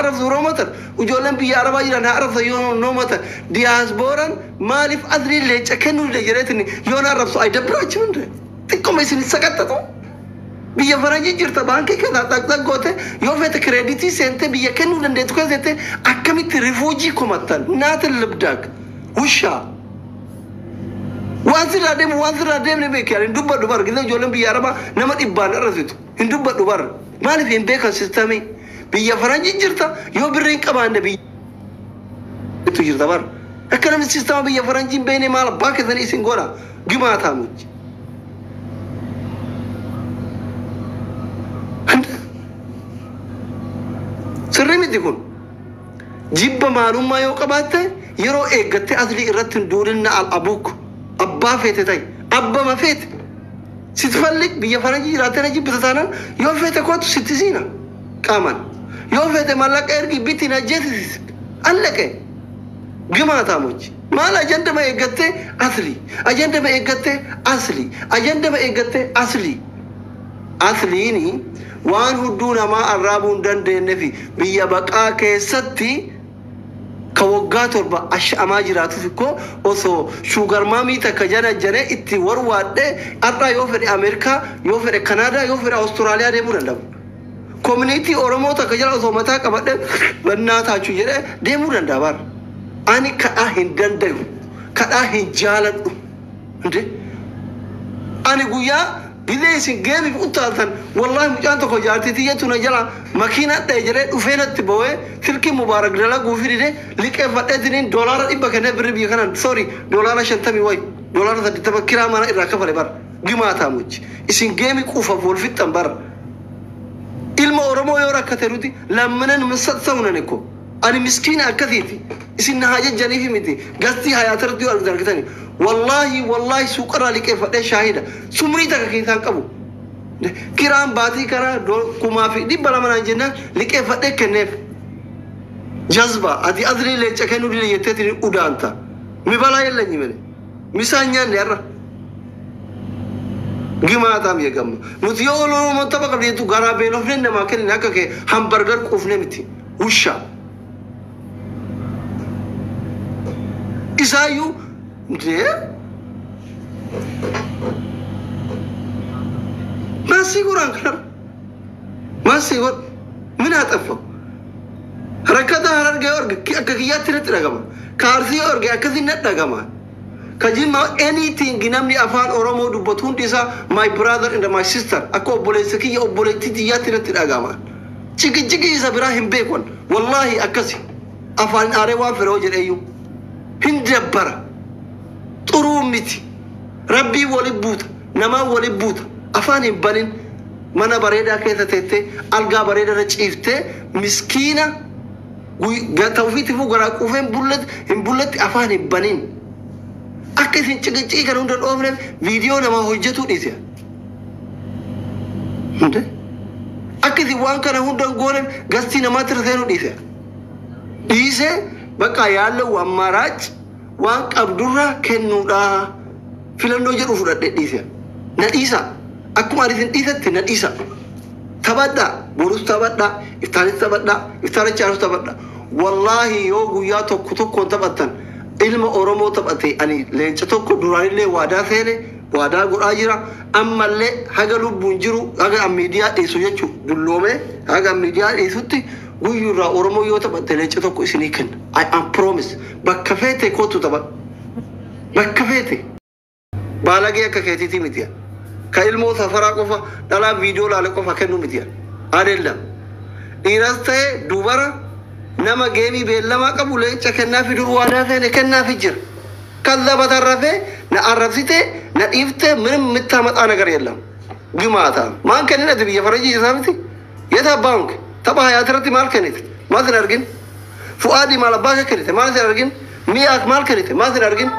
arrabsu no matter. Ijoolleen biyya Arabaa jiran haa arrabsan yoo no matter. Diyaaspooraan maaliif asliin leenca kennuu dide jedheetin yoo na arrabsu አይደብራችሁም እንዴ? xiqqoma isin saqaxxatu. Biyya faranjii jirta, baankii keessaa dhaqdhaq goote, yoo feete credit seente, biyya kennuu dandeettu keessa seente, akkamitti refugee komattan? Naatin libdaak wushaa waan sirraa deemu, waan sirraa deemne beeki. Hin dubbadhu bar. Gisee ijoolleen biyya Arabaa nama dhibbaan arrasitu hin dubbadhu bar. Maaliif? Hin beekan system. Biyya faranjii jirta, yoo birrii hin qabaanne biyya jirta bar. Akka namni system biyya faranjii hin beekne maal abbaa keessanii isin godha? Gimaataa muchi. Sirrii miti kun. Jibba maalummaa yoo qabaatte, yeroo eeggattee aslii irratti hin duulinna. Al abuuk abbaa feete ta'i, abbama feete ስትፈልግ biyya faranjii jiraattee na jibbita taanaan, yoo feete kootu sitti siina qaamaan, yoo feete mallaqa ergi biti na jeesis allaqe. Gimaataamochi maal ajandama eeggattee asli, ajandama eeggattee asli, ajandama eeggattee asli? Asliini waan hudduu namaa arraabuu hin dandeenye fi biyya baqaa keessatti ka waggaa 7 asha'amaa jiraatuuf ikkoo osoo sugar mommy takka jana janee itti warwaadhee har'aa yoo fedhe Ameerikaa, yoo fedhe Kanaadaa, yoo fedhe Awustiraaliyaa deemuu danda'u. Community Oromoo takka jala osoo mataa qabadhee bannaa taachuu jedhee deemuu danda'a bara. Ani kadhaa hin dandayu. Kadhaa hin jaaladhu. Inde? Ani guyyaa bilee isin geemiif uttaaltan, wallahi mucaan tokko jaartii tiyyatu na jala makiina dha'e jedhee dhufee natti boo'ee, silkii Mubaarak dalaguu fi didee liqeeffadheetiniin $100 kennee, birri biyya kanaan, sorry, $50 wayi $80 kiraa mana irraa kafale bara. Gimaataa muchi isin geemi quufaaf wal fixxan bara. Ilma Oromoo yoo rakkate nuti lammanan misatsamunan ikko. Ani miskiina akkasiiti. Isin na haa jajjaniifi miti. Gastii hayaatarratti yoo argitani, wallaahi wallaahi suuqarraa liqeeffadhee shaahida sumrii takka keessaan qabu. Kiraan baatii karaa 2,200 naan jennaan liqeeffadhee kenneef. Jazba ati azrii leenca kennuu dide jetteetiin udaanta. Mi balaa የለኝም እኔ misaan nyaanne har'a. Gimaataam yegamma. Nuti yoo Oromoon tapha qabdi jettu garaa beelofne namaa kennine, akka kee hamburger quufne miti. Wushaa. Isaayyuu ndee maasii godhaan kanarra. Maasii godh ምን አጠፋው? Rakkata Harargee yoo arge akka kiyyaatti natti dhagama. Kaarsii yoo arge akkasii natti dhagama. Ka Jimmaa, anything, namni afaan Oromoo dubbatu hundi isaa my brother and my sister, akka obboleessa kiyya obboleettii tiyyaatti natti dhagama. Ciqiciqii isa biraa hin beekon. Wallaahi akkasi. Afaan aaree waan fedhe hoo jedheeyyuu. Hin dabbara. Xuruu miti. Rabbii wali buuta. Namaa wali buuta. Afaan hin banin. Mana bareedaa keessa teettee, algaa bareedaa irra ciiftee, miskiina tawfiitifuu garaa quufee hin bulletti hin bulletti afaan hin banin. Akka isin ciqicicii kana hunda dhoofneef viidiyoo namaa hojjetuu dhiise. Hunde? Akka isin waan kana hunda hin gooneef gastii namaatti irra seenuu dhiise. Dhiise bakka ያለው አማራጭ waan qabdurra kennuudha. Filannoo jedhu fudhadhe dhiise. Na dhiisa. Akkuma ani isin dhiisetti na dhiisa. Taphadhaa. Borus taphadhaa. Iftaanis taphadhaa. Iftaanicha aanus taphadhaa. Wallaahi yoo guyyaa tokko tokkoon taphattan, ilma Oromoo taphate ani leenca tokko duraanillee waadaa seene, waadaa godhaa jira. Ammallee haga lubbuun jiru, haga miidiyaa dhiisu jechuun dulloomee haga miidiyaa dhiisutti, guyyuurraa Oromoo yoo taphatte leenca tokko isinii kenna. I am promise. Bakka feete kootu taphadhu. Bakka feete. Baalagee akka keetiitii miti. Ka ilmoo safaraa qofa dhalaa viidiyoo laale qofa kennu miti. Adeellam. Dhiiras ta'e dubara, nama geemii beellamaa qabu leenca kennaafi dur waadaa seene kennaafi jira. ከዛ በተረፈ na arrabsite na dhiifte ምንም የምታመጣ ነገር የለም። ግማታ ማን kennite? Biyya faranjii isaa miti. የት አባንክ tapha hayaat irratti maal kennite? Maal sin argin? Fu'aadii maal abbaa kee kennite? Maal sin argin? Mi'aak maal kennite? Maal sin argin?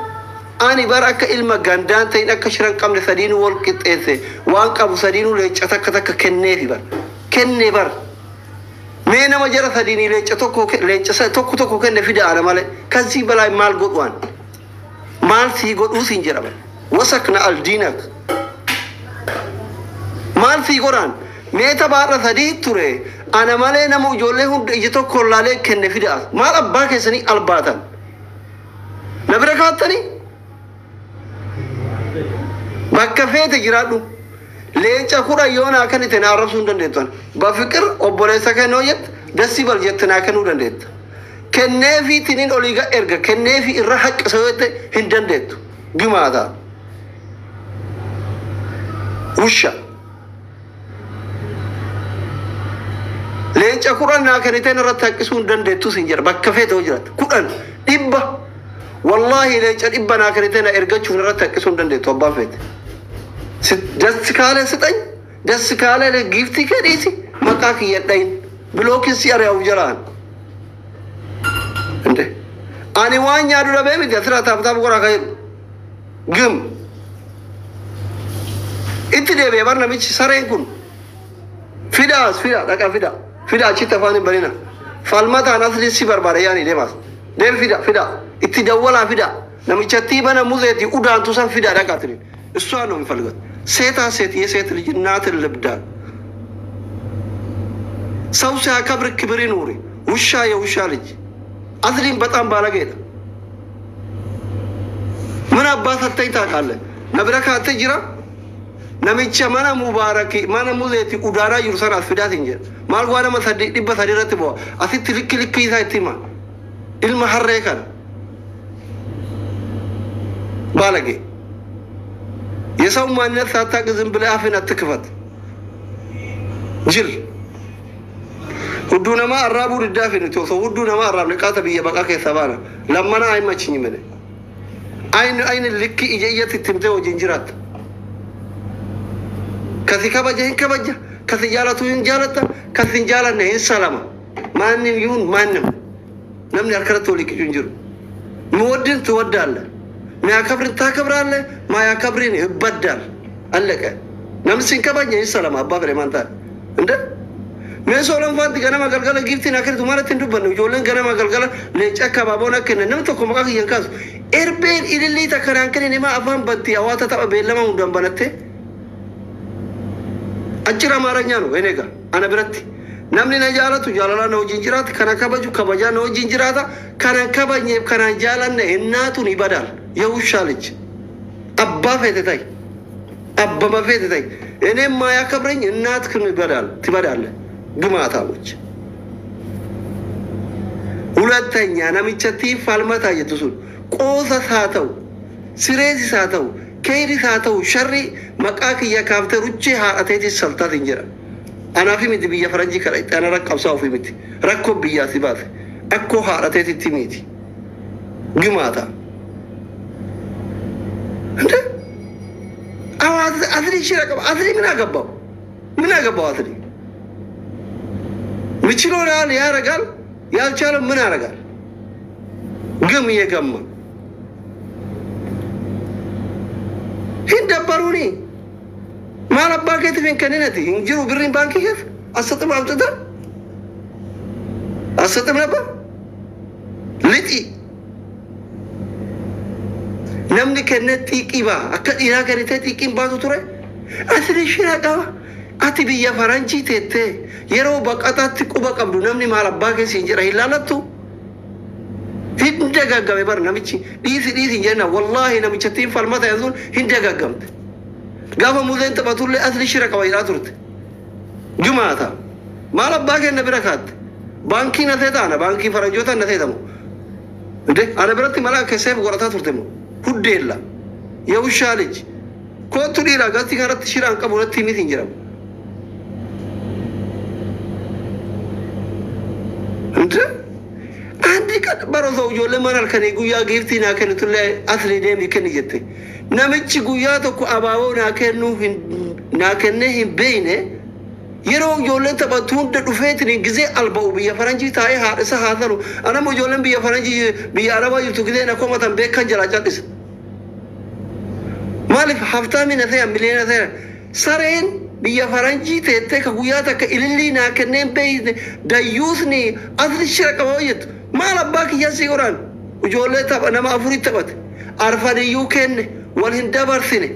Ani bara akka ilma gandaan ta'in, akka shiran qabne, sadiinuu wal qixxeesse, waan qabu sadiinuu leenca takka takka kenneefi bar, kenne bar. Mee nama jara sadiinii leenca tokko, leenca tokko tokko kenne fida ana malee. ከዚህ በላይ maal godhuan? Maal sii godhuu siin jedhama? Wasakna aldiinak maal sii godhaan? Mee taphaarra sadii ture. Ana malee nama ijoollee hunda ija tokko laalee kenne fida. Maal abbaa keessanii albaatan? Na bira kaattanii? Bakka feete jiraadhu. Leenca kudha yoo naa kennite na arrabsuu hin dandeettu. Bafiqir obboleessa kennoo jette dassi bal jette naa kennuu dandeetta. Kenneefi tiniin olii erga kenneefi irra haqqisa yoo jette hin dandeettu. Gimaataa. Wusha. Leenca kudhan naa kennitee irratti haqqisuu hin dandeettu sin jedha bakka feete hoo jiraatte. 10 dhibba. Wallaahi leenca dhibba naa kennitee na ergachuuf irratti haqqisuu hin dandeettu abbaan feete. ደስ ካለ ስጠኝ፣ ደስ ካለ ጊፍቲ ከዲሲ መቃ ክየዳይን ብሎክን ሲያሪያው ጀራን እንዴ አኒ ዋኛ ዱራ በሚት ስራ ታብታብ ጎራ ከይ ግም itti deebi'e bar namichi sareen kun fidaas fida dhaqa fida fida achitti afaan hin banina falmataan asli si barbaade yaani deemaas deem fida fida itti dawwalaa fida namichatti bana muzeeti udaantu san fida dhaqa tiri እሷ ነው የሚፈልገው። ሴታ ሴት የሴት ልጅ እናትን ልብዳል። ሰው ሲያከብር ክብር ይኑር። ውሻ የውሻ ልጅ አስሊም በጣም ባለጌ ነው። ምን አባት ሰተኝ ታውቃለህ? ነብረካተ ጅራ namicha mana mubaaraki mana muzeeti udaanaa jiru sana as fidaas hin jedha. Maal waa nama sadi dhibba sadi irratti bu'a. Asitti likki likki isaa itti hima. Ilma harree kana. ባለጌ የሰው ማንነት ሳታውቅ ዝም ብለህ አፍህን አትክፈት። ጅል hudduu namaa arraabuu diddaa fi nuti osoo hudduu namaa arraabne qaata biyya baqaa keessa baana. Lammanaa አይመችኝም እኔ አይን አይን ልክ ija ijatti itti himtee wajjin jiraatta. Kasi kabaja hin kabaja, kasi jaalatu hin jaalatta, kasi hin jaalanne hin salama. ማንም ይሁን ማንም namni harka irratti walii qicu hin jiru. ሚወድን ትወዳለህ፣ ሚያከብርን ታከብራለህ፣ ማያከብርን ይበዳል። አለቀ። Namni sin kabajne hin salama abbaa fedhe maan taate እንደ Meesoo lanfaatti ganama galgala giiftiin akkanitu maalatti hin dubbanne ijoolleen ganama galgala leenca akka abaaboon akka kennan namni tokko maqaa kiyyan kaasu. Erbeen ilillii takka naan kenne himaa afaan banti hawaasa tapha beellama hundaan banatte. አጭር አማርኛ ነው እኔ ጋር አነ biratti namni na jaalatu jaalalaa na wajjin jiraata kana kabaju kabajaa na wajjin jiraata kana kabajneef kana jaalanne እናቱን ይበዳል። የውሻ ልጅ አባ feete ታይ አበባ feete ታይ እኔ ማያከብረኝ እናትህን ይበዳል ትበዳለህ። ግማታሞች ሁለተኛ namichatti falmataa jettu sun qoosas haa ta'u sireesis haa ta'u keeris haa ta'u sharri maqaa kiyya kaaftee ruchee haadhateetis saltaat hin jedha. Anaafi miti biyya faranjii kadha itti ana rakkabsaa ofii miti rakkoo biyyaa si baase akkoo haadhateetitti miti ግማታ እንደ አዎ አስሊ ሽረቀ አስሊ ምን አገባው? ምን አገባው? አስሊ ምችሎ ያህል ያረጋል፣ ያልቻለው ምን ያረጋል? ግም እየገማ hin dabbaruuni maal abbaa keetiif hin kenninati hin jiru birriin baankii keessa አሰጥም አምጥተህ አሰጥም ነበር lixi namni kenne xiiqii ba'a akka dhiiraa kennitee xiiqiin baatu ture asli shira qaba ati biyya faranjii teettee yeroo baqataatti quba qabdu namni maal abbaa keessa hin jedha hin laalattu hin dagaggame bar namichi dhiisi dhiisi hin jenna wallaahi namichatti hin falmata sun hin dagaggamte gaafa muzeen taphatullee asli shira qaba jedhaa turte jumaata maal abbaa kenna bira kaatte baankii na teetaana baankii faranjoota na teetamu እንዴ አነ biratti mala keseef godhataa turte moo huddeella የውሻ ልጅ kootu dhiira gasti kanatti shiraan qabu natti himit hin jedhamu እንደ አንድ ቀን barosoo ijoollee mana halkanii guyyaa giiftii naa kennitullee asli deemii kenni jette namichi guyyaa tokko abaaboo naa kennuu hin naa kennee hin beeyne yeroo ijoolleen taphattu hunda dhufeetiin gizee alba'u biyya faranjii taa'ee haadha isa haa talu anammoo ijoolleen biyya faranjii biyya arabaa jirtu gizee na komatan beekan jalaa cal'isa. Maaliif haftaamii na ta'e miliyoona ta'e sareen biyya faranjii teettee ka guyyaa takka ilillii naa kenneen beeyne dayyuusni asli shira qaba hojjettu maal abbaa kiyyaa sii godhaan ijoollee tapha nama afurii taphate arfaniyyuu kenne wal hin dabarsine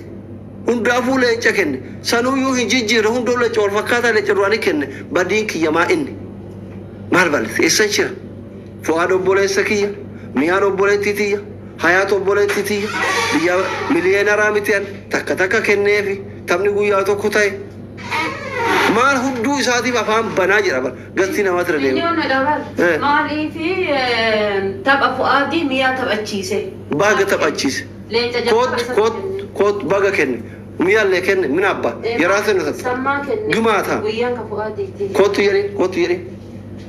Hundaafuu leenca kenne. Sanuyyuu hin jijjiirre hunduu leenca wal fakkaataa leenca duraanii kenne. Badiin kiyya maa inni? Maal balleesse? Eessan jira? Fu'aad obboleessa kiyya. Miyaan obboleettii tiyya. Hayaat obboleettii tiyya. Biyya miliyeenaraa miti an takka takka kenneefi taphni guyyaa tokko ta'e. Maal hudduu isaatiif afaan banaa jira bara. Gastii namaatti irra deema. Miliyoona dhaban. Maaliif tapha Fu'aadii miyaa taphachiise? Baga taphachiise. Leenca jalqaba Koot isa koot kenne. koot baga kenne. Miyaallee kenne mina abbaa. Yeraa senu tatta. Sammaa kenne. Gumaata. Guyyaan ka Fu'aadiiti. Kootu jedheen kootu jedheen.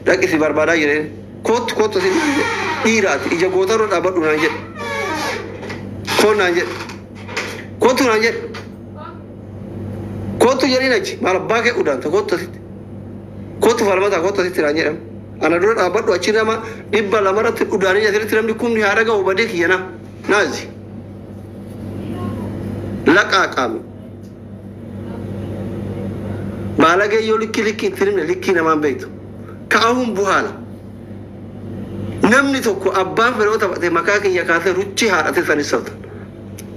Dhaqi si barbaadaa jedheen. Kootu kootu si dhiiraati ija gootarra dhaabbadhu naan jedhe. Koon naan jedhe. Kootu naan jedhe. Kootu jedhiin achi maal abbaa kee udaanta kootu asitti. Kootu falmataa kootu asitti naan jedhama. Ana dura dhaabbadhu achi nama 200 irratti udaanii asirratti namni kumni haa dhaga'u badee kiyya na. Naazi. Laqaa qaami. Baalagee yoo likkii likkii itti himne likkii namaan beektu. Ka'ahuun buhaala. Namni tokko abbaan fedhoo taphate maqaa kiyya kaasee ruchii haadhate sanis sabta.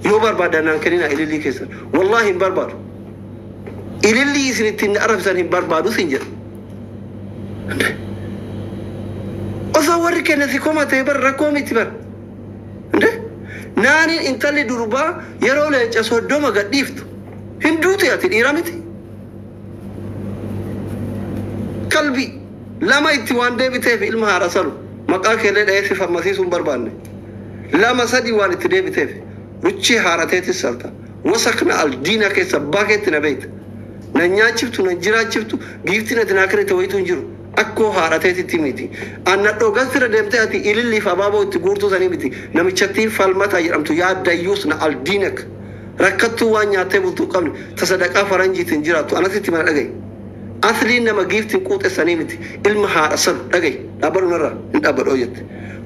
Yoo barbaadan naan kennina ilillii keessan. Wallaahi hin barbaadu. Ilillii isin ittiin arrabsan hin barbaadu sin jedha. Osoo warri kenne si komatee bar rakkoo miti bar. Naaniin intalli durbaa yeroo leenca 30 gadhiiftu hin duute ati dhiira miti. Qalbii lama itti waan deebiteef ilma haadha salu maqaa keellee dha'ee si fammasiisuu hin barbaanne. Lama sadi waan itti deebiteef ruchii haadhateetis salta. Wasakna aldiina keessa abbaa keetti na beekta. Na nyaachiftu na jiraachiftu giiftiin ati naa kennite wayitu hin jiru. Akkoo haadhateetitti miti. Anna dhogasira deemtee ati ililliif abaaboo itti guurtuu sanii miti. Namichattiin falmataa jedhamtu yaaddayyuus na aldiinak. Rakkattuu waan nyaattee bultuu qabne ta sadaqaa faranjiitiin jiraattu anasitti mana dhagaye. Asliin nama giiftiin quuxessanii miti. Ilma haadha sanu dhagaye. Dhaabbadhu narraa hin dhaabbadhu jette.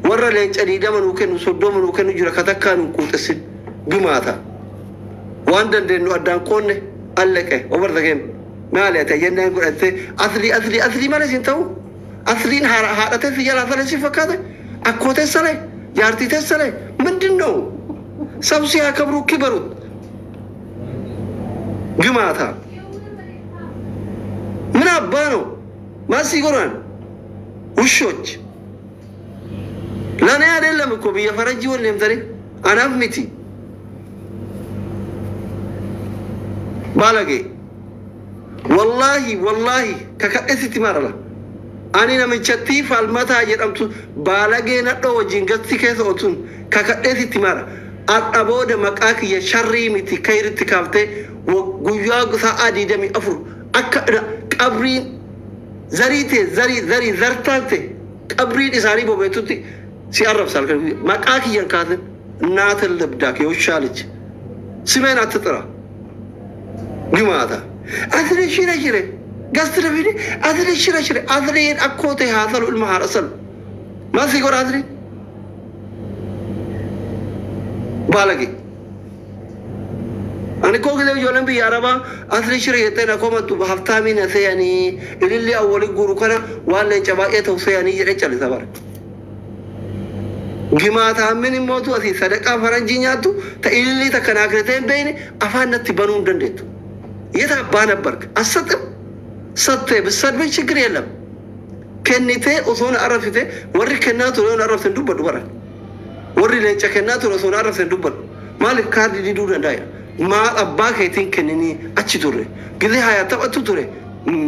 Warra leenca 20 nuu kennu 30 nuu kennu jira katakkaa nuun quuxessin. Gumaata. Waan dandeenyu addaan qoonne allaqe over the game. Maali ati ajandaan godhattee aslii aslii aslii malee siin ta'u. Asliin haadhatee si jalaa salee si fakkaate. Akkoo teessalee jaartii teessalee ምንድን ነው? ሰው ሲያከብሩ ክበሩት። ግማታ ምን አባ ነው ማሲ ጎራን ውሾች ለእኔ አይደለም እኮ ብየ ፈረንጂ ወልም ተሪ አናፍ ሚቲ ባለጌ ወላሂ ወላሂ ከከደሲቲ ማረላ ani namichatti falmataa jedhamtu baalagee nadhoo wajjin gasti keessa otuun kakadheesitti mara. Har'a booda maqaa kiyya sharrii miti kayritti kaaftee guyyaa sa'aa 24 akka qabriin zarii ta'e zarii zarii zartaan ta'e qabriin isaanii bobeetutti si arrabsa halkan guyyaa. Maqaa kiyyan kaasin እናትን ልብዳክ የውሻ ልጅ ስሜን አትጥራ። ግማታ አስሬ ሽረ ሽረ ጋስትረ ፊዴ አስሬ ሽረ ሽረ አስሬን አኮቴ ሀሰሉ ilma haadha salu maal si godha asri baalage ani koo gisee ijoolleen biyya arabaa asri shire jettee na komattu haftaamii na seeyanii ililli awwali guuru kana waan leenca baay'ee ta'u seeyanii jedhee callisa bara. Gimaataamin immootu asii sadaqaa faranjii nyaattu ta ilillii takka naa kiritee hin beekne afaan natti banuu hin dandeettu. የት አባህ ነበርክ? አትሰጥም? ሰጥተህ ብትሰድበኝ ችግር የለም። kennitee osoo na arrabsite warri kennaa ture yoo na arrabse hin dubbadhu bara. Warri leenca kennaa ture osoo na arrabse hin dubbadhu. Maaliif kaardii diduu danda'a? Maal abbaa keetiin kenninii achi turre. Gizee hayaa taphattu ture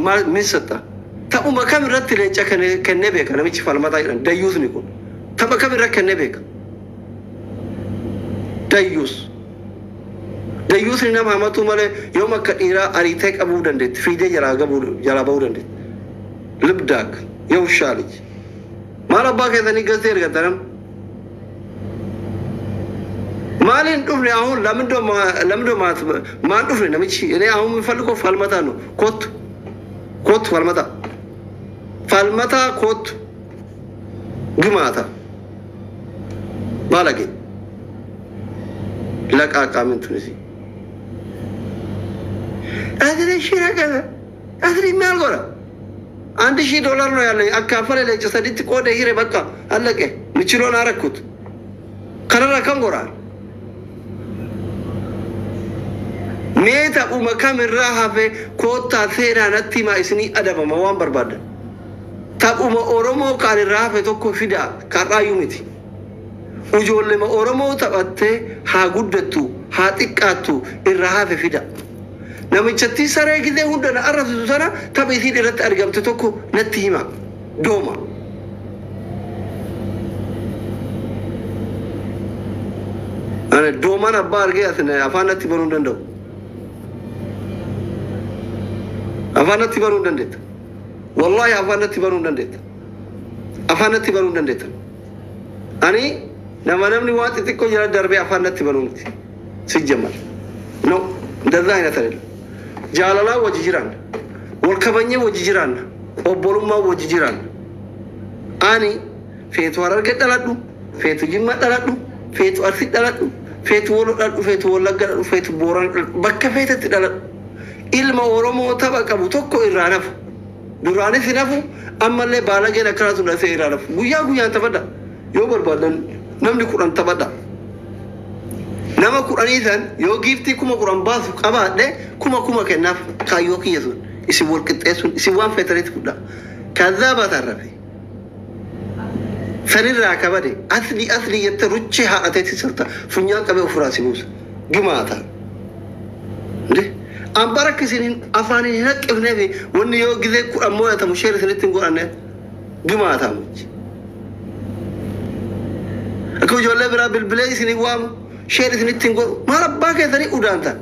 maal min satta. Taphuma kam irratti leenca kennee beeka namichi falmataa jedhan dayyuusni kun. Tapha kam irra kennee beeka? Dayyuus. Dayyuusni nama hamatu malee yoom akka dhiiraa ariitee qabuu dandeetti fiidee jalaa gabuu jalaa bahuu dandeetti. ልብዳክ የውሻ ልጅ maal abbaa keessanii gazee ergatanam maaliin dhufne አሁን ለምንድን ማን dhufne namichi እኔ አሁን የምፈልገው ፋልመታ ነው። kottu kottu ፋልመታ ፋልመታ kottu ግማታ ባለጌ ለቃቃ ምን ቱኒሲ አድሬ ሽረቀ አድሬ የሚያልጎራ $1,000 ነው ያለኝ። አካፈለ ለጭ ሰዲት ቆደ ሂሬ በቃ አለቀ። ምችሎን አረኩት ከነራ ከንጎራ Mee taphuma kamirraa hafe koottaa seenaa natti himaa isinii adabama waan barbaadan. Taphuma Oromoo kaan irraa hafe tokko fidaa karraayyuu miti. Ijoollema Oromoo taphattee haa guddattu haa xiqqaattu irraa hafe fida. Namichatti saree gizee hunda na arrabsitu sana tapha isiin irratti argamte tokko natti hima. Dooma. Ana doomaan abbaa argee asin afaan natti banuu hin danda'u. Afaan natti banuu hin dandeetta. Wallaahi afaan natti banuu hin dandeetta. Afaan natti banuu hin dandeetta. Ani nama namni waan xixiqqoo jala darbee afaan natti banuu miti. Sijjammal. No, እንደዛ አይነት አይደለም። Jaalalaa wajji jiraanna. Wal kabajnee wajji jiraanna. Obbolummaa wajji jiraanna. Ani feetu Hararge dhaladhu, feetu Jimma dhaladhu, feetu Arsii dhaladhu, feetu Wollo dhaladhu, feetu Wallagga dhaladhu, feetu Boorana dhaladhu, bakka feetetti dhaladhu. Ilma Oromoo tapha qabu tokko irraa nafu. Duraanis hin hafu, ammallee baalageen akkanaa sun dhasee irraa nafu. Guyyaa guyyaan taphadha. Yoo barbaadan namni 10 taphadha. Nama 10 san yoo giiftii 10,000 baasu qabaadhe 1,000 kennaaf kaayyoo kiyya sun isin wal qixxeessuun isin waan feetanitti fudha. Kazaa batarrafe. Sanirraa kabade asli asli jette ruchee haadhateetti sirta funyaan qabee ofirraa si buusa. Gimaata. An bara akka isin afaaniin hin haqqifneef wanni yoo gizee 10 mo'atamu sheer isinitti hin godhanne gimaata. Akka ijoollee biraa bilbilee isinii waamu sheer isinitti hin godhu maal abbaa keessanii udaantan.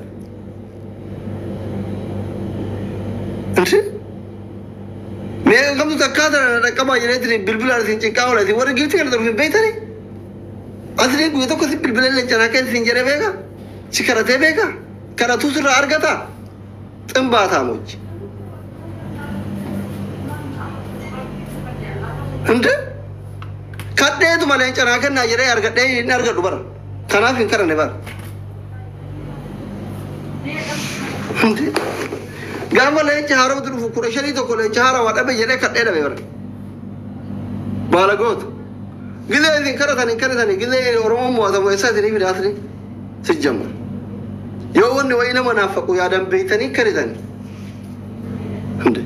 Mee kamtu takkaa tana dhaqqabaa jedheetiin bilbilaan isin cinqaa oola isin warri giiftii kana dhufu hin beektanii? Asliin guyyaa tokko si bilbilee leencanaa keessa isin jedhee beekaa? Si kadhatee beekaa? Kadhatuu sirraa argataa? Ximbaataa mochi. Hinde? Kadheetuma leencanaa kennaa jedhee argadhee hin argadhu bara. Kanaaf hin kadhanne bara. Hinde? Gaafa leenca haaromtu dhufu 15 tokko leenca haarawaa dhabe jedhee kadhee dhabe bara. Baala goota. Gizee isin kadhatan hin kadhatanii gizee Oromoon mo'atamu eessaa isinii fidaasni sijjamma. Yoo wanni wayii nama naafaqu yaadan beektanii kadhatanii. Hinde.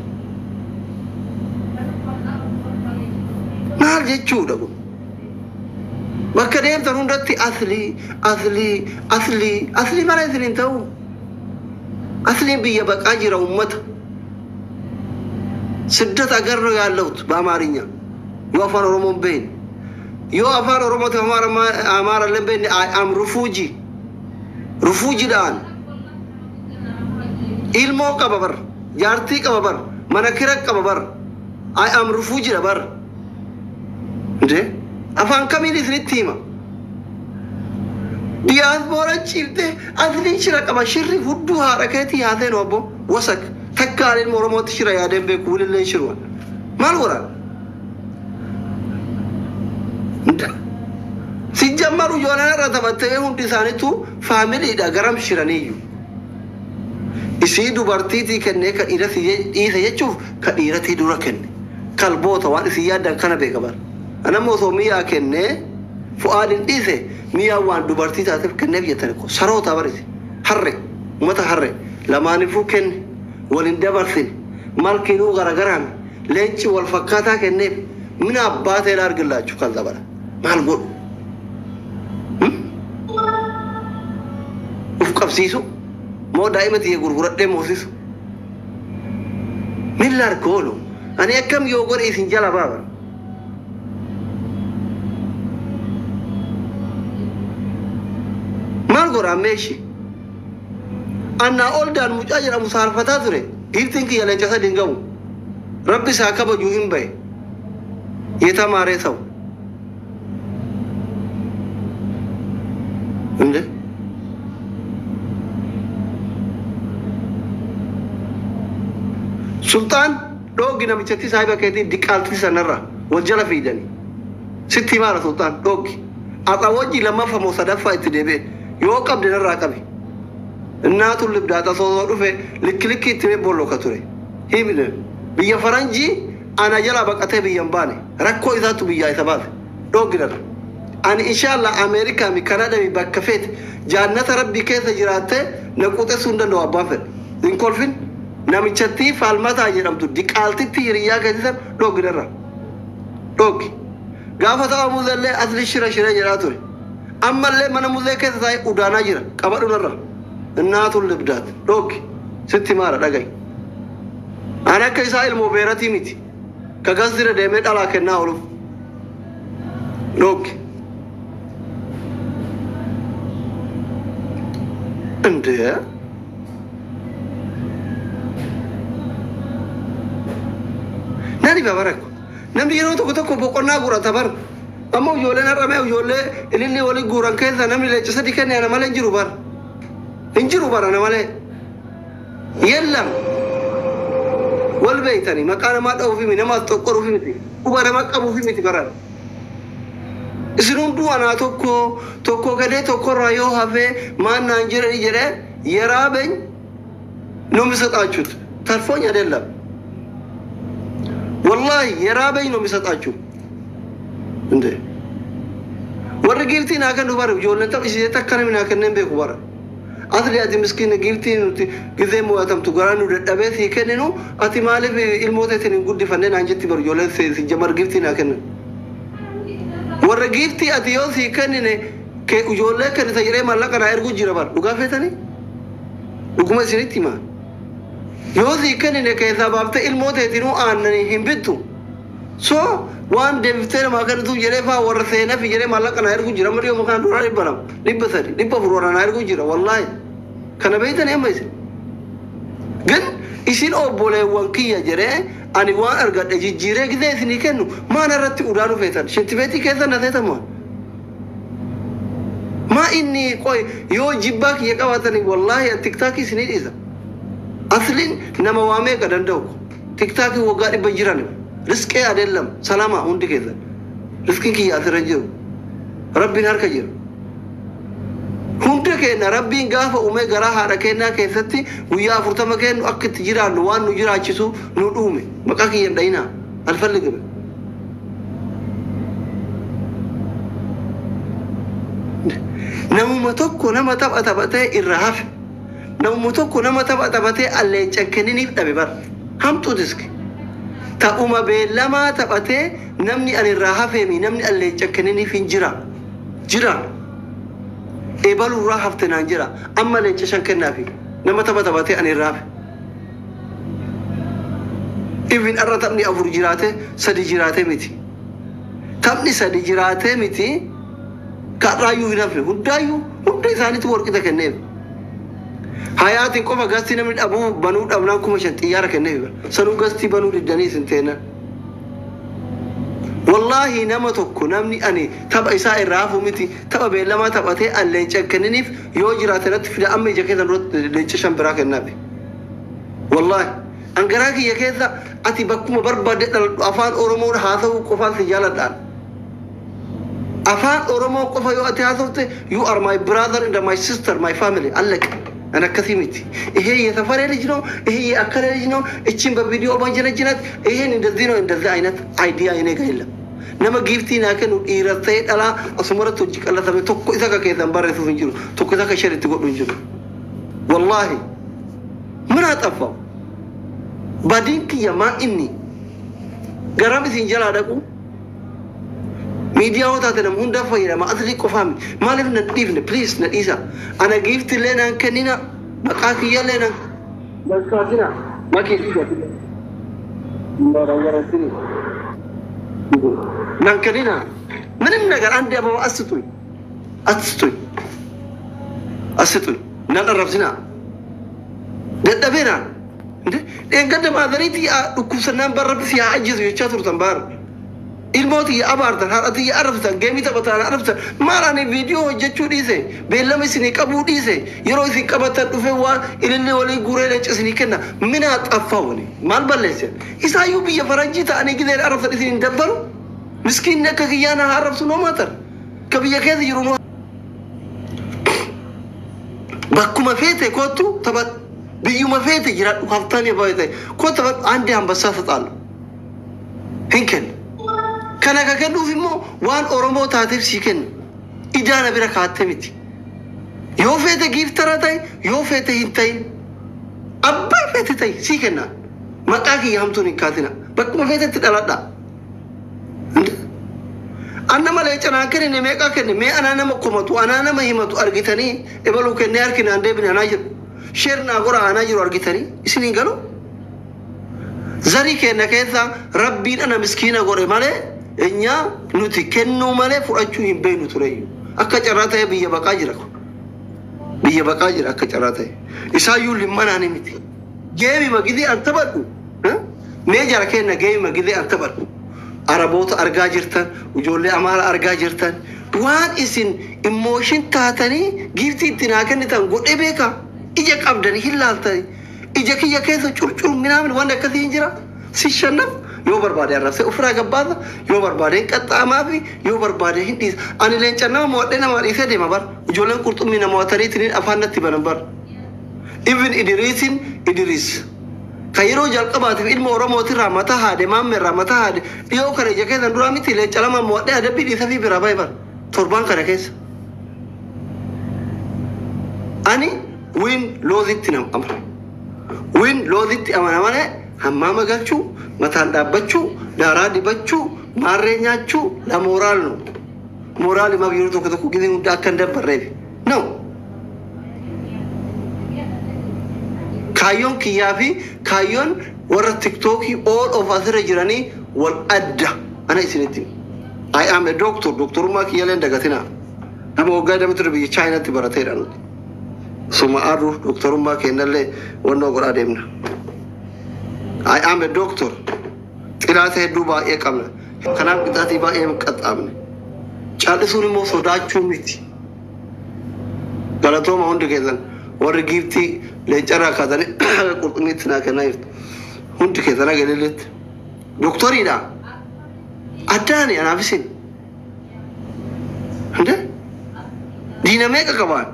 Maal jechuudha kun? Bakka deemtan hundatti aslii aslii aslii aslii mana isin hin ta'u. Asliin biyya baqaa jira uummata. ስደት አገር ነው ያለሁት በአማርኛ yoo afaan Oromoon beekne yoo afaan Oromoo Amaara illee beekne I am refugee refugeedhaan ilmoo qaba bar jaartii qaba bar mana kira qaba bar I am refugee dha bar. Nde afaan kamiin isinitti hima? Diyaaspooraan ciibtee asliin shira qaba shirri hudduu haadha keetii haaseen obbo wasak takkaan ilma Oromootti shira yaadeen beeku walillee shiruwan maal godhan? Sijjammaru ijoolleen irra taphattee hundi isaaniitu faamiliidha garam shiraniyyuu. Isii dubartiitii kennee ka dhiira dhiise jechuuf ka dhiiratii dura kenne. Kalboota waan isin yaaddan kana beeka bara. Anammoo osoo mi'aa kennee Fu'aadin dhiise mi'aa waan dubartii taateef kenneef jettani ko saroota barisi. Harre uummata harre lamaanifuu kenne waliin dabarsine malkiinuu garagaraame leenci wal fakkaataa kenneef mina abbaa ta'e argillaachu kan dabala. Maal godhu? Uf qabsiisu moo daa'ima tiyya gurguradhee moosisu? Milla argoolu ani akkam yoo godhe isin jala baaba. Maal godha ammeeshi? Annaa ol daan mucaa jedhamu saarfataa ture. Giiftiin kiyya leenca sadi hin gahu. Rabbi isaa kabajuu hin bahe. Yetamaaree ta'u. Inde? Sultaan dhoogi namichatti saahiba keetii diqaaltii sanarra wal jala fiidani. Sitti himaara sultaan dhoogi. Haqa wajji lammaffaa moo sadaffaa itti deebi'e yoo qabde narraa qabi. Innaatu libdaata soosoo dhufe likki likki itti mee bolloka ture. Himne biyya faranjii ana jala baqatee biyya hin baane rakkoo isaatu biyyaa isa baase dhoogi narra. Ani inshallah Ameerikaa mi Kanaadaa mi bakka feete jaannata rabbii keessa jiraattee na quuxessuu hin danda'u abbaan fedhe. Hin kolfin namichatti Falmataa jedhamtu diqaaltitti hiriyyaa keessisan dhooggi darra. Dhooggi. Gaafa ta'a muzeellee asli shira shiree jedhaa ture. Ammallee mana muzee keessa taa'ee udaanaa jira. Qabadhu narra. Innaatu libdaat. Dhooggi. Sitti maara dhaga'i. Ani akka isaa ilmoo beeratii miti. Ka gasdira deemee dhalaa kennaa ooluuf. Dhooggi. እንዴ nani babarakko namni yeroo tokko tokko boqonnaa gurata bar amma ijoolleen har'amee ijoollee ililli walii guuran keessa namni leenca sadi kenne ana malee hin jiru bar hin jiru bar ana malee yellam wal beeytani maqaa namaa dha'uufi miti namaas xoqqoruufi miti quba nama qabuufi miti baran isin hunduu anaa tokko tokko gadee tokkorraa yoo hafee maan naan jedhani jedhee የራበኝ ነው የሚሰጣችሁት። ተርፎኝ አይደለም ወላሂ የራበኝ ነው የሚሰጣችሁ። እንዴ warri giiftii naa kennu bara ijoolleen tapha ishee takka namni naa kenneen beeku bara. Asli ati miskiina giiftii nuti gizee mo'atamtu garaa nu dadhabee sii kenninu ati maaliif ilmoota isin hin guddifanne naan jetti bara ijoolleen si jamar giiftii naa kennan. Warra giiftii ati yoo sii kennine kee ijoollee kennita jedhee maallaqa naa erguu jira bara dhugaa feetanii? Dhuguma isinitti himaa. Yoo sii kennine keessaa baaftee ilmoo teetinuu aannanii hin bittu. So waan deebiftee namaa kennitu jedhee faa warra seenaa fi jedhee maallaqa naa erguu jira. Amma dhiyoo kana duraa 200, 300, 400 warra naa erguu jira wallaahi. Kana beeytanii amma isin. Gan isin obboleewwan kiyya jedhee ani waan argadhe jijjiiree gizee isinii kennu maan irratti udaanuu feetan shintibeetii keessa na seetan maan. Maa inni qoy yoo jibbaa kiyya qabaatanii wallaahi tiktaakii isinii dhiisa. Asliin nama waa meeqa danda'u tiktaakii waggaa 100 jiran riskee adeellam salaama hundi keessan riskiin kiyya asirra jiru rabbiin harka jira. Hunda keenya rabbiin gaafa uumee garaa haadha keenyaa keessatti guyyaa 40 kennu akka itti jiraannu waan nu jiraachisu nu dhuume maqaa kiyya hin dhayinaa alfalli. Namuma tokko nama tapha taphatee irraa hafe. Namuma tokko nama tapha taphatee alleenca kenniniif dhabe bara. Hamtuu diski. Taphuma beellamaa taphatee namni ani irraa hafeemi namni alleenca kenniniif hin jira. Jira. Eebaluu irraa hafte naan jira. Amma leenca 5 kennaafi. Nama tapha taphatee ani irraa hafe. Even irra taphni 4 jiraate 3 jiraate miti. Taphni 3 jiraate miti. Karraayyuu hin hafne hundaayyuu hunda isaaniitu warqita kenneef. Hayaatiin qofa gastii namni dhabuu banuu dhabnaan 5,000 xiyyaara kenneef. Sanuu gastii banuu diddanii isin teenna. Wallaahi nama tokko namni ani tapha isaa irraa hafu miti tapha beellamaa taphatee an leenca kenniniif yoo jiraate natti fida amma ija keessan duratti leenca 5 biraa kennaafi. Wallaahi an garaa kiyya keessa ati bakkuma barbaadde dhaladhu afaan Oromoon haasa'uu qofaan si jaaladhaan. Afaan Oromoo qofa yoo ati haasofte you are my brother and my sister my family አለቀ። አነከሲ miti ይሄ የሰፈሬ ልጅ ነው፣ ይሄ የአከሌ ልጅ ነው፣ እቺን በቪዲዮ ባንጀነጅናት ይሄን እንደዚህ ነው እንደዚህ አይነት አይዲያ እኔ ጋር የለም። Nama giiftii naa kennu dhiira ta'ee dhalaa asumarratti hojii qallatame tokko isa ka keessan barreessuuf hin jiru tokko isa ka sharitti godhu hin jiru. Wallaahi ምን አጠፋው? Badiin kiyya maa inni garam isin jalaa dhaqu miidiyaa hoo taate nama hundaaf fayyadama asli qofaa miti maaliif na dhiifne please na dhiisa ana giiftillee naan kennina maqaa kiyyallee naan kaasina makii dhiisa naan kennina ምንም ነገር አንድ አበባ አስጡኝ አስጡኝ አስጡኝ naan arrabsina dadhabeenaan dheengadda maadariitii dhukkubsannaan barra si haa ajjeesu jechaa turtan baara. Ilmoo tiyya abaartan haadha tiyya arrabsitan geemii taphatan arrabsitan maal ani viidiyoo hojjechuu dhiise beellama isinii qabuu dhiise yeroo isin qabatan dhufe waan ilillee walii guuree leenca isinii kenna minaa xaffaa wani maal balleessan isaayyuu biyya faranjii ta'anii gizeen arrabsan isin hin dabbaru miskiinni akka kiyyaana haa arrabsu noo maatar ka biyya keessa jiru noo bakkuma feete kottu taphadhu biyyuma feete jiraadhu haftaanii baay'ee ta'e kottu taphadhu አንዴ አንበሳ እሰጣለሁ hin kennu. Kana ka kennuuf immoo waan Oromoo taateef sii kenna. Idaana bira kaatte miti. Yoo feete giiftara ta'e, yoo feete hin ta'in. Abbaa feete ta'e sii kenna. Maqaa kiyya hamtuun hin kaatina. Bakkuma feetetti dhaladha. Anna malee canaa kenne meeqaa kenne mee anaa nama komatu anaa nama himatu argitanii ebaluu kennee harkinaan deebine anaa jiru. Sheer naa gora anaa jiru argitanii isin hin galu. Zarii kenna keessa rabbiin ana miskiina godhe malee enyaa nuti kennuu malee fudhachuu hin beeknu tureyyuu. Akka carraa ta'e biyya baqaa jira kun. Biyya baqaa jira akka carraa ta'e. Isaayyuu limmanaan miti. Geemima gidee an taphadhu. Mee jara kenna geemima gidee an taphadhu. Araboota argaa jirtan, ijoollee Amaara argaa jirtan, waan isin emotion taatanii giiftii itti naa kennitan godhee beeka. Ija qabdanii hin laaltanii. Ija kiyya keessa curcur minaamin waan akkasii hin jira. Si shannaf yoo barbaade arrabsee ofirraa gabbaasa, yoo barbaade hin qaxxaamaa fi yoo barbaade hin dhiisa. Ani leenca nama mo'adhee nama dhiisee deema bar. Ijoolleen qurxummii nama mo'atanii afaan natti banan bar. Even Idriisin Idriis. Kan yeroo jalqabaatiif ilma Oromootirraa mataa haade maammeerraa mataa haade dhiyoo kana ija keessan duraa miti leenca lama mo'adhee adabbii dhiisa fi biraa bahe bar. Torbaan kana keessa. Ani win loseitti nama amana. Win loseitti amana malee hammaama galchuu, mataan dhaabbachuu, daaraa dibachuu, maarree nyaachuu la moral no. Moraali maaf yeroo tokko tokko gizee hunda akka hin dabbarreef. No. Kaayyoon kiyyaa fi kaayyoon warra tiktookii all of asirra jiranii wal adda. Ana isinitti. I am a doctor. Doktorummaa kiyyaalee hin dagatinaa. Nama waggaa dama ture biyya Chaayinaatti barateedha nuti. Suma aduu doktorummaa kennallee wannoo godhaa deemna. I am a doctor. Xiraata hedduu baay'ee qabna. Kanaaf qixaatii baay'ee hin qaxxaamne. Callisuun immoo sodaachuu miti. Galatooma hundi keessan warri giiftii leencarraa kaatanii qurxummiitti naa kennaa jirtu. Hundi keessan haga ililleetti. Doktoriidha. Addaani anaaf isin. Hinde? Diina meeqa qabaan?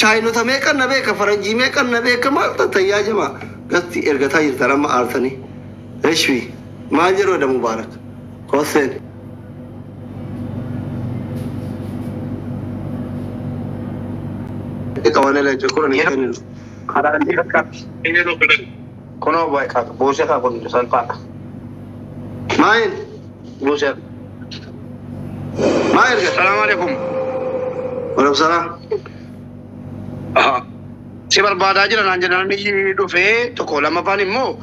Chaayinota meeqa na beeka? Faranjii meeqa na beeka? Maal tattayyaa jamaa? Gatti ergataa jirtan amma aartanii. Eshwi maal jedhu edha Mubaarak? Kosseen. Qabanee leenca kudhan hin kenninu. Kunoo buusee kaa kun salphaadha. Maayin? Buusee. Maa erga? Salaamu alaikum. Waalaikum salaam. Si barbaadaa jira naan jedhan inni dhufee tokko lammaffaan immoo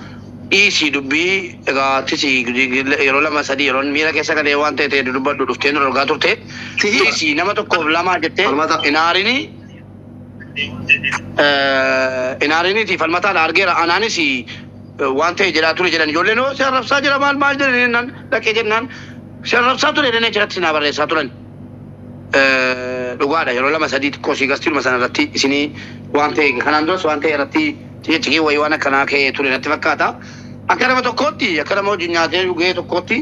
dhiisii dubbii egaa tisi yeroo lama sadii yeroo miira keessa galee waan ta'e ta'e dubbadhu dhuftee nu argaa turte. Dhiisii nama tokkoof lamaa jettee Falmata. inaarini inaariniiti falmataadha argeera anaanis waan ta'e jedhaa ture jedhan ijoolleen oo si arrabsaa jira maal maal jedhan jennaan dhaqee jennaan si arrabsaa ture jedhanii achirratti naa barreessaa turan. Dhugaadha yeroo lama sadii xiqqoo sii gastiidhuma sana irratti isinii waan ta'e kanaan duras waan ta'e irratti ciqii wayii waan akkanaa ka'ee ture natti fakkaata. Akka nama tokkootti akka nama hojii nyaatee dhugee tokkootti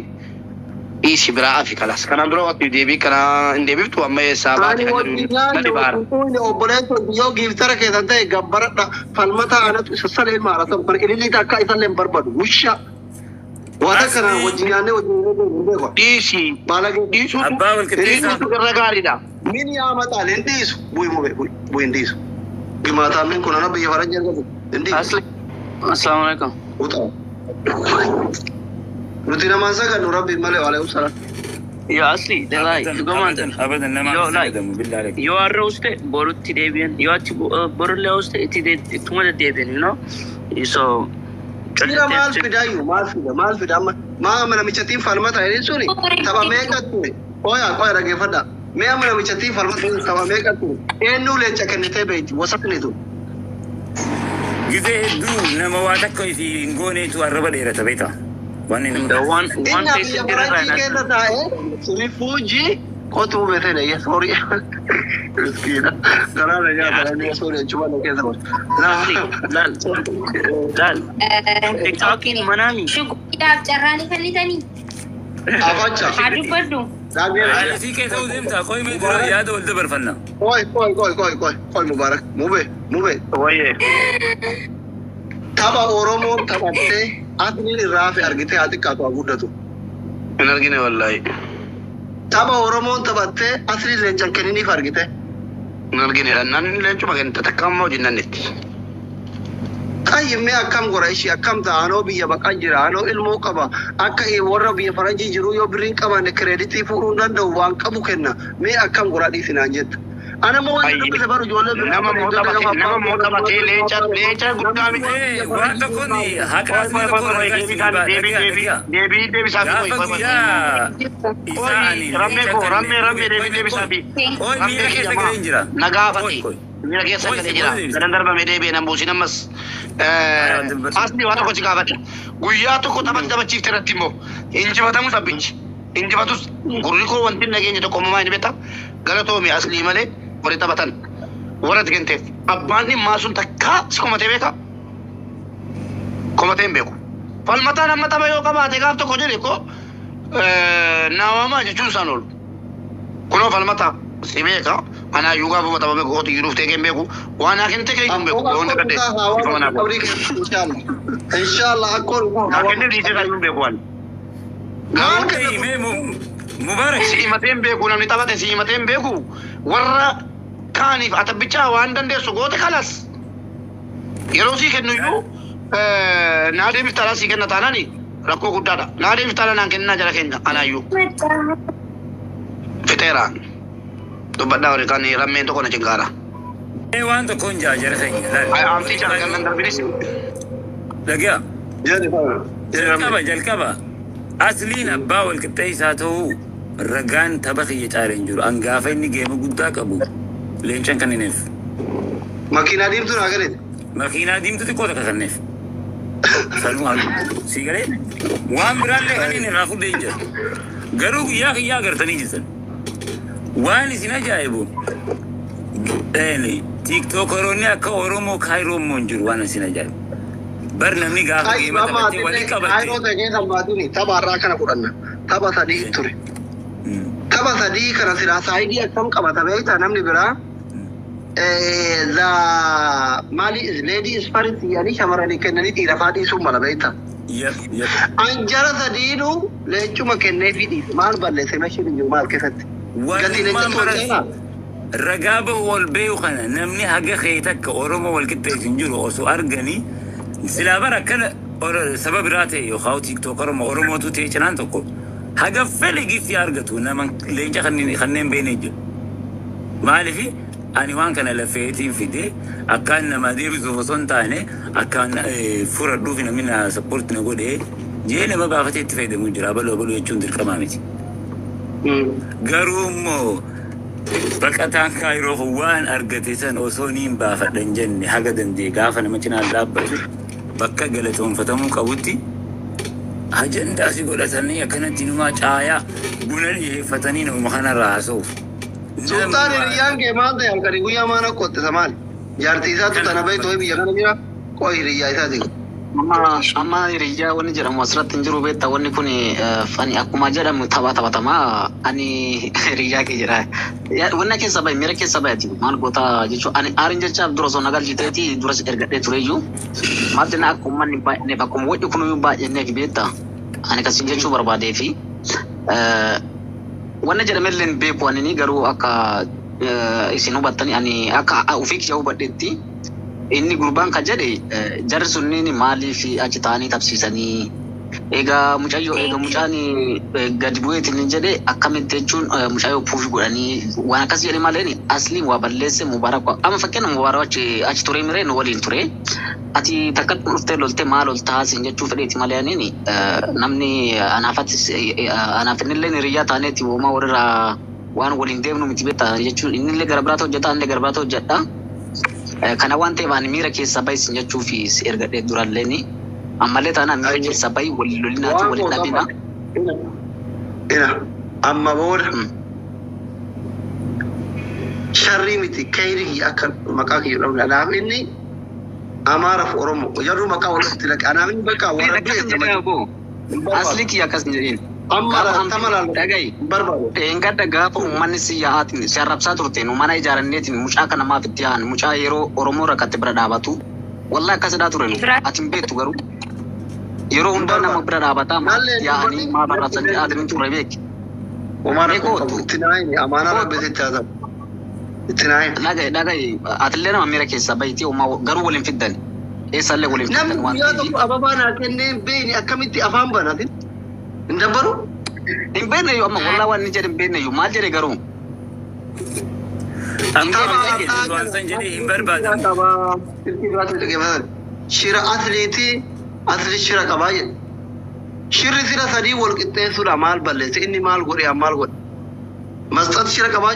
dhiisi biraa afi kalas. Kanaan dura waqtii deebii kanaa hin deebiftu amma eessaa baate Ani kan wajjin jedhu na nyaanne dhibaara. wajjin obboleessa yoo giiftara keessan ta'e gabbaradha falmata anatu isa salee maaratan kan ililli akka isallee hin barbaadu wusha. Waan akkana wajjin nyaannee wajjin hin beeku. Dhiisi Baalagee dhiisuutu Abbaa wal qixxeessaa. dhiisuutu irra gaariidha. Min yaa maxaal hin dhiisu. Bu'i mube bu'i hin dhiisu. Gimaataan kun ana biyya faranja argatu hin dhiisu. Asli. Assalamu alaikum. Utaa. Nuti namaan sagannu rabbiin malee waalaikum salaam. Yo asli, like, dhugumaan Abadan nama Yo, like, sagadamu billaa alaikum. yoo har'a uste borutti deebi'an, yoo achi borullee uste itti ittuma deddeebi'an, you know? So, Jira maal fidaayyuu maal fida maal fida amma maa amma namichattiin falmata jedhin suni tapha meeqa ture qoya qoya dhaggeeffadha mee amma namichattiin falmata jedhin tapha meeqa ture eenyuu leenca kennitee beekti wasakni tun. Gizee hedduu nama waa takka isii hin gooneetu arraba dheerata beektaa. Waan inni the nama one, one Inni face biyya dirra faranjii keessa taa'ee rifuujii qotuu beekee dha sorry miskiina garaa na nyaata namni sorry achuma na keessa Asli, laal, laal. TikTokiin manaami. Shuguliidhaaf carraa ni kennitanii? Afacha. Haa dubbadhu. Haala isii keessa deemta qoy mee dura yaada wal dabarfanna. Qoy qoy qoy qoy qoy qoy Mubarak mube mube. Wayyee. Tapha Oromoon taphattee asliin irraa hafe argitee haa xiqqaatu haa guddatu. Hin argine wallaahi. Tapha Oromoon taphattee asli leencan kenniniif argite. Hin argine nan leencuma kennite takka amma hojii nannetti. Qayyimee akkam gora ishii akkam ta'a anoo biyya baqaa jira anoo ilmoo qaba akka warra biyya faranjii jiru yoo birriin qabanne kireeditii fuudhuu hin danda'u waan qabu kenna mee akkam gora dhiisinaan jetta. Ana immoo wanti dubbise baru ijoollee biraa Nama moo taphatee nama moo taphatee leenca leenca guddaa miti. Waan tokkoon haqa asii tokko ragaa isin ba'a. Deebii deebii deebii deebisaa fi Gaafa guyyaa isaa ani Rammee koo rammee rammee deebii deebisaa fi. Oi miira keessa galee hin jira. Na gaafate. Miira keessa galee jira. Gadan darbame deebi'ee nan buusin ammas. Asni waan tokko si gaafadha. Guyyaa tokko taphati taphachiifte irratti immoo injifatamu sabbichi. Injifatus gurri koo wanti nageenya tokko uumamaa hin beekta. Galatoomi aslii malee warri taphatan. Warra ati kenteef abbaan dhimmaa sun takkaa si komatee beekaa? Komatee hin beeku. Falmataan amma tapha yoo qabaate gaaf tokko jedhe koo naawamaa jechuun isaan oolu. Kunoo falmataa si beeka. Anaa iyyuu gaafuma tapha beeku kooti iyyuu dhuftee kee hin beeku. Waan naa kennite kee iyyuu hin beeku. Waan dagadde ifa manaa godhu. Inshallah akkoon Naa kennee dhiisee isaa iyyuu hin beeku waan. Maal Mubarak. Si himatee hin beeku namni taphate si himatee hin beeku. Warra kaaniif atabbichaa waan dandeessu goote kalas. Yeroo sii kennu iyyuu naa deebiftaadhaa sii kenna taanaani rakkoo guddaadha. Naa deebiftaadhaa naan kennaa jara keenya anaayyuu. Fixeera. Dubbadhaa warri kaan rammeen tokko na cinqaara. Waan tokkoon jaa jara keenya. Amtii jara kan nan darbinis. Dhagaa. Jalqaba jalqaba. Asliin abbaa wal qixxeessaa ta'uu ragaan tapha kiyya caalee hin jiru. Angaafa inni geema guddaa qabu leencan kan hineef. Makiinaa diimtuu naa galee. Makiinaa diimtuu xiqqoo takka kenneef. Sanuu halu. Sii galee waan biraallee kan inni irraa fudhee hin jiru. Garuu guyyaa kiyyaa agartanii jirtan. Waan isin ajaa'ibu tiiktookaroonni akka Oromoo Kaayiroo immoo hin jiru waan isin ajaa'ibu. Bar namni gaafa geema taphatee walii qabatte. Kaayiroo ta'e keessa maatiin tapha har'aa kana fudhanna. Tapha sadii ture. Tapha sadii kana silaa saayidii akkam qabata beektaa namni biraa. The maali is lady is first jedhanii shamarranii kennanii dhiira fa'aa dhiisuun mala beektaa. Anjara sadiinu leencuma kenneefii dhiise maal balleesse mashiin hin jiru maal keessatti. Gatii leenca tolchee Ragaa bahu ol beeku kana namni haga kee takka Oromoo wal qixxeessu hin jiru osoo arganii silaa bara akkana saba biraa ta'e yookaan tiiktookaruma Oromootu ta'e cinaan tokko haga fedhe giftii argatu nama leenca kanneen beekne jiru. Maaliif ani waan kana lafeetiin fide akkaan nama deebisuuf osoo hin taane akkaan furadhuuf namni na sappoorti na godhee jee nama baafatee itti fayyadamu jira abaluu abaluu jechuun dirqamaa miti. Garuu immoo baqataan Kaayiroo kun waan argate san osoo niin baafadhan jenne haga danda'e gaafa nama cinaan dhaabbatu bakka galatoonfatamuu qabutti ajandaa si godhatanii akkanatti numaa caayaa buna dhiyeeffatanii nama kanarraa haasa'uuf. Sultaan hiriyyaan kee maal ta'e halkanii guyyaa maal qottisa maali? Jaartii isaatu tana beektu biyya kana jira qoo hiriyyaa isaati. Amma hiriyyaa wanni jedhamu asirratti hin jiru beektaa wanni kun ani akkuma jedhamu tapha taphatamaa ani hiriyyaa kee jedha. Wanna keessa bahe miira keessa bahe maal goota jechuun ani aariin jechaaf dura osoo nagalchiteeti dura ergadhee tureyyuu maal jenna akka uummanni baay'inneef akkuma waci kunuyyuu baay'inneef beektaa ani kasin jechuu barbaadee fi wanna jedhamellee hin beeku ani garuu akka isin hubattanii ani akka ofii kiyya hubadhetti inni gurbaan kan jedhe jarri sunniin maaliif achi ta'anii tapsiisanii egaa mucayyoo egaa mucaan gadi bu'eetiin hin jedhe akkamitti jechuun mucayyoo puush godhanii waan akkas jedhe malee asliin waa balleesse Mubaarak amma fakkeenya Mubaarak achi achi ture miree nu waliin ture ati takka dhuftee loltee maal ol taasisin jechuu fedheeti malee aniin namni anaafattis anaaf innillee hiriyyaa taaneeti uumaa walirraa waan waliin deemnu miti beektaa jechuun innillee gara biraata hojjeta anillee gara biraata hojjedha. Kana waan ta'eef ani miira keessa bahi sin jechuu fi si ergadhee duralleeni ammallee taanaan miira keessa bahi waliin lolinaati waliin dhabina. Ina amma booda sharrii miti kayrii akka maqaa kiyya dhabne anaaf inni Amaaraaf Oromoo jarru maqaa walitti laqe anaaf inni bakka warra Asli kiyya akkas hin jedhin. Amma tama laalu Dhaga'i. barbaadu. Dheengadda gaafa uummanni si yaa'aatiin si arrabsaa turteen mana ijaaranneetiin mucaa kana maaf itti yaa'an mucaa yeroo Oromoo rakkate bira dhaabatu. Wallaahi akkasidhaa ture nu. Ati hin beektu garuu. Yeroo hundaa nama bira dhaabataa maal yaa'anii maal arrabsanii aadanii turre beeki. Homaa rakkoo Kootu. qabu. Itti naayini amaanaa rabbi sitti haa ta'u. Itti naayini. Dhagaye dhagaye atillee nama miira keessaa bahitii homaa garuu waliin fiddan. Eessallee waliin Namni fiddan waan guyyaa ta'eef. tokko ababaa naa kennee hin beekne akkamitti afaan banatin? Hin dabbaru? Hin beekne iyyuu amma wallaa waan inni jedhe hin beekne iyyuu maal jedhe garuu. Amma waan san jedhee hin barbaadamu. Shira atleetii atleet shira qabaa jedhe. Shirri sira sadii wal qixxeessuudha maal balleesse inni maal godhe maal godhe. Masxat shira qabaa.